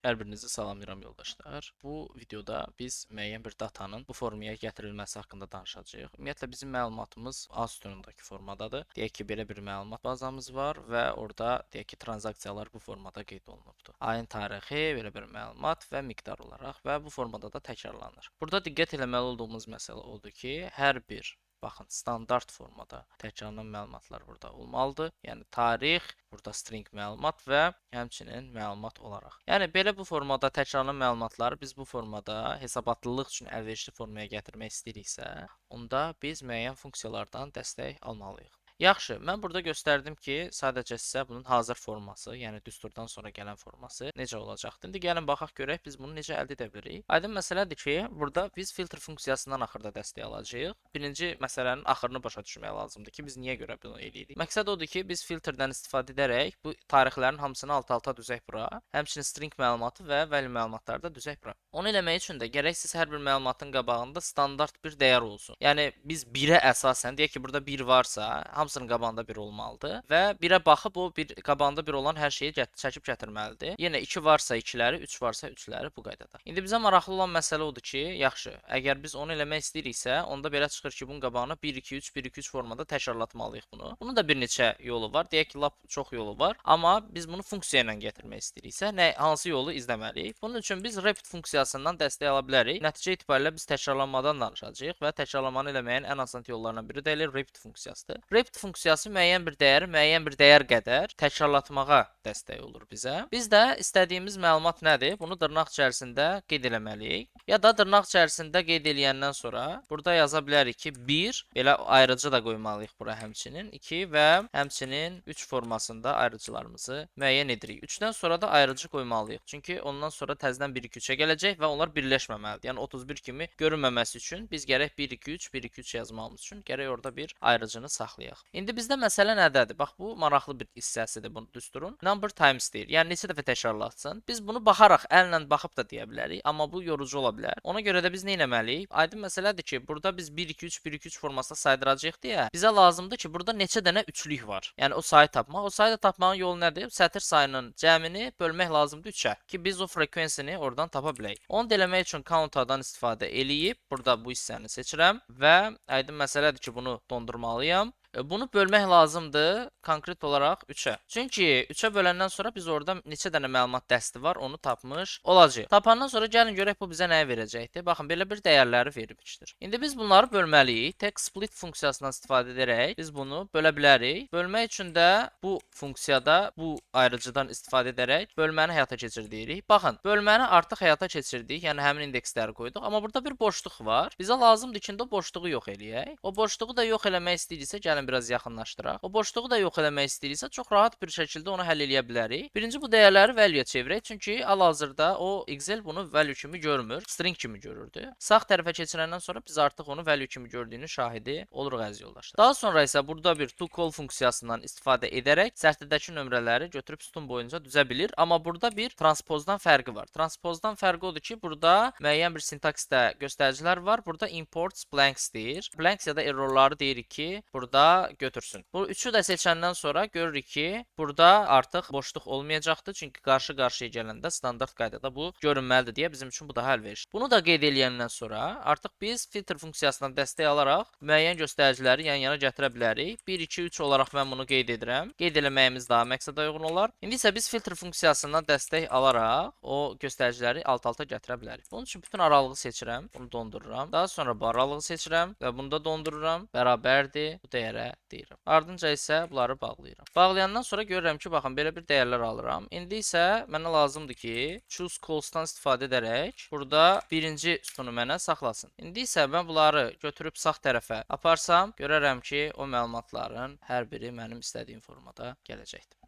Hər birinizi salamlayıram, yoldaşlar. Bu videoda biz müəyyən bir datanın bu formaya gətirilməsi haqqında danışacağıq. Ümumiyyətlə bizim məlumatımız A sütunundakı formadadır. Deyək ki, belə bir məlumat bazamız var və orada deyək ki, tranzaksiyalar bu formada qeyd olunubdur. Ayın tarixi, belə bir məlumat və miqdar olaraq və bu formada da təkrarlanır. Burada diqqət eləməli olduğumuz məsələ odur ki, hər bir, baxın, standart formada təkrarlanan məlumatlar burada olmalıdır. Yəni tarix, burada string məlumat və həmçinin məlumat olaraq. Yəni belə bu formada təkrarlanan məlumatları biz bu formada hesabatlılıq üçün əlverişli formaya gətirmək istəyiriksə, onda biz müəyyən funksiyalardan dəstək almalıyıq. Yaxşı, mən burada göstərdim ki, sadəcə sizə bunun hazır forması, yəni düsturdan sonra gələn forması necə olacaqdır. İndi gəlin baxaq görək biz bunu necə əldə edə bilirik. Aydın məsələdir ki, burada biz filtr funksiyasından axırda dəstək alacağıq. Birinci məsələnin axırını başa düşmək lazımdır ki, biz niyə görə bunu eləyirik. Məqsəd odur ki, biz filtrdən istifadə edərək bu tarixlərin hamısını alt-alta düzək bura, həmçinin string məlumatı və value məlumatları da düzək bura. Onu eləmək üçün də gərək siz hər bir məlumatın qabağında standart bir dəyər olsun. Yəni biz 1-ə əsasən deyək ki, burada 1 varsa, hamısının qabağında 1 olmalıdır və 1-ə baxıb o bir qabağında 1 olan hər şeyi çəkib gətirməlidir. Yenə 2 varsa 2-ləri, 3 varsa 3-ləri, bu qaydada. İndi bizə maraqlı olan məsələ odur ki, yaxşı, əgər biz onu eləmək istəyiriksə, onda belə çıxır ki, bunun qabağına 1 2 3 1 2 3 formada təkrarlatmalıyıq bunu. Bunun da bir neçə yolu var. Deyək ki, lap çox yolu var. Amma biz bunu funksiya ilə gətirmək istəyiriksə, hansı yolu izləməliyik? Bunun üçün biz repeat funksiyasından dəstək ala bilərik. Nəticə itibarilə biz təkrarlanmadan danışacağıq və təkrarlamanı eləməyin ən asan yollarından biri də elə repeat funksiyasıdır. Repeat funksiyası müəyyən bir dəyəri müəyyən bir dəyər qədər təkrarlatmağa dəstək olur bizə. Biz də istədiyimiz məlumat nədir? Bunu dırnaq içərisində qeyd eləməliyik. Ya da dırnaq içərisində qeyd eləyəndən sonra burada yaza bilərik ki, 1, belə ayrıcı da qoymalıyıq bura həmçinin, 2 və həmçinin 3 formasında ayrıcılarımızı müəyyən edirik. 3-dən sonra da ayrıcı qoymalıyıq. Çünki ondan sonra təzədən 1 2 3-ə gələcək və onlar birləşməməlidir. Yəni 31 kimi görünməməsi üçün biz gərək 1 2 3 1 2 3 yazmamız üçün gərək orada bir ayrıcını saxlayaq. İndi bizdə məsələ nədədir? Bax, bu maraqlı bir hissəsidir bu düsturun. Number times deyir. Yəni neçə dəfə təkrarlatsın. Biz bunu baxaraq, əllə baxıb da deyə bilərik, amma bu yorucu ola bilər. Ona görə də biz nə etməliyik? Aydın məsələdir ki, burada biz 1 2 3 1 2 3 formasında saydıracağıq deyə bizə lazımdır ki, burada neçə dənə üçlük var. Yəni o sayı tapmaq. O sayı da tapmağın yolu nədir? Sətir sayının cəmini bölmək lazımdır 3-ə ki, biz o frekvensini oradan tapa bilək. Onu da eləmək üçün count-dan istifadə eləyib burada bu hissəni seçirəm və aydın məsələdir ki, bunu dondurmalıyam. Bunu bölmək lazımdır konkret olaraq 3-ə. Çünki 3-ə böləndən sonra biz orada neçə dənə məlumat dəsti var, onu tapmış olacağıq. Tapandan sonra gəlin görək bu bizə nəyi verəcəkdir. Baxın, belə bir dəyərləri vermişdir. İndi biz bunları bölməliyik. Text split funksiyasından istifadə edərək biz bunu bölə bilərik. Bölmək üçün də bu funksiyada bu ayrıcıdan istifadə edərək bölməni həyata keçirdirik. Baxın, bölməni artıq həyata keçirdik. Yəni həmin indeksləri qoyduq. Amma burada bir boşluq var. Bizə lazımdır ki, indi o boşluğu yox eləyək. O boşluğu da yox eləmək istəyiriksə, gəlin biraz yaxınlaşdıraq. O boşluğu da yox eləmək istəyiriksə, çox rahat bir şəkildə onu həll eləyə bilərik. Birinci bu dəyərləri value-ya çevirək. Çünki hal-hazırda o Excel bunu value kimi görmür, string kimi görürdü. Sağ tərəfə keçirəndən sonra biz artıq onu value kimi gördüyünün şahidi oluruq, əziz yoldaşlar. Daha sonra isə burada bir toCol funksiyasından istifadə edərək sətirdəki nömrələri götürüb sütun boyunca düzə bilir. Amma burada bir transpozdan fərqi var. Transpozdan fərqi odur ki, burada müəyyən bir sintaksdə göstəricilər var. Burada imports blanks deyir. Blanks ya da errorları deyirik ki, burada götürsün. Bu üçü də seçəndən sonra görürük ki, burada artıq boşluq olmayacaqdır. Çünki qarşı-qarşıya gələndə standart qaydada bu görünməlidir deyə bizim üçün bu daha əlverişli. Bunu da qeyd eləyəndən sonra artıq biz filtr funksiyasından dəstək alaraq müəyyən göstəriciləri yan-yana gətirə bilərik. 1, 2, 3 olaraq mən bunu qeyd edirəm. Qeyd eləməyimiz daha məqsədə uyğun olar. İndi isə biz filtr funksiyasından dəstək alaraq o göstəriciləri alt-alta gətirə bilərik. Bunun üçün bütün aralığı seçirəm, bunu dondururam. Daha sonra bu aralığı seçirəm və bunu da dondururam. Bərabərdir bu dəyərə deyirəm. Ardınca isə bunları bağlayıram. Bağlayandan sonra görürəm ki, baxın, belə bir dəyərlər alıram. İndi isə mənə lazımdır ki, choose cols'dan istifadə edərək burada birinci sütunu mənə saxlasın. İndi isə mən bunları götürüb sağ tərəfə aparsam, görərəm ki, o məlumatların hər biri mənim istədiyim formada gələcəkdir.